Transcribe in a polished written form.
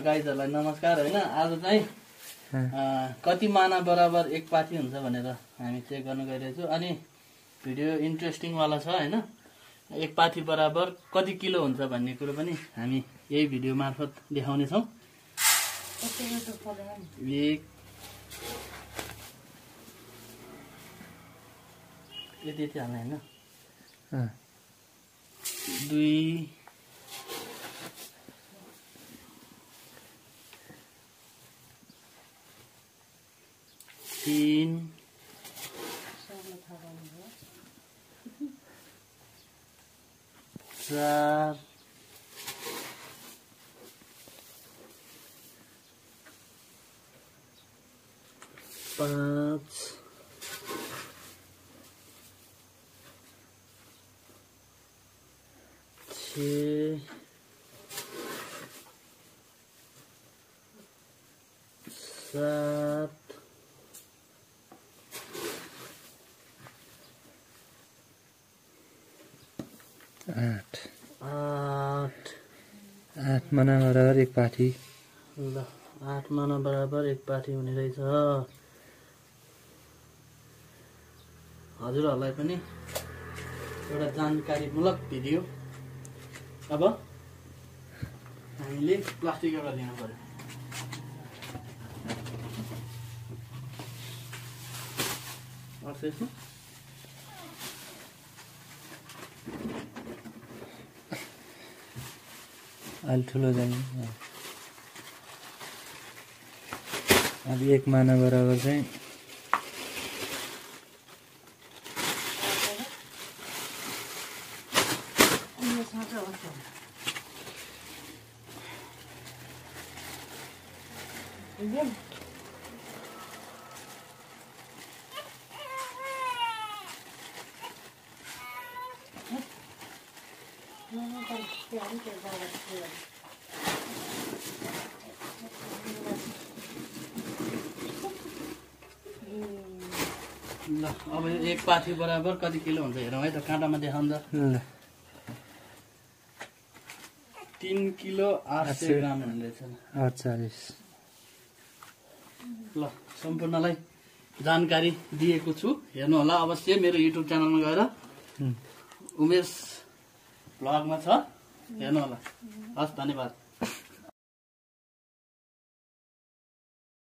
गाइजहरुलाई नमस्कार हैन। आज चाहिँ कति माना बराबर एक पाथी हुन्छ भनेर हामी चेक गर्न गइरहेछौ। अनि भिडियो इन्ट्रेस्टिङ वाला छ हैन। एक पाथी बराबर कति किलो हुन्छ भन्ने कुरो पनि हामी यही भिडियो मार्फत देखाउने छौं। यति हाल्ने हैन। 2 3 4 5 6 7 8 माना बराबर एक पाथी। ल 8 माना बराबर एक पाथी हुने रहेछ। हजुरहरुलाई पनि एउटा जानकारीमूलक भिडियो। अब हामीले प्लास्टिक एउटा लिनु पर्यो। अर्सेसमा अलि ठुलो जाने। अब एक माना बराबर चाहिँ ल अब एक पाथी बराबर कति किलो हुन्छ हेरौँ है त। काँटामा देखाउँ त। 3 किलो 800 ग्राम हुँदैछ। 48। ल सम्पूर्णलाई जानकारी दिएको छु। हेर्नु होला अवश्य मेरो युट्युब च्यानलमा गएर उमेश भ्लगमा छ, हेर्नु होला। हस्, धन्यवाद।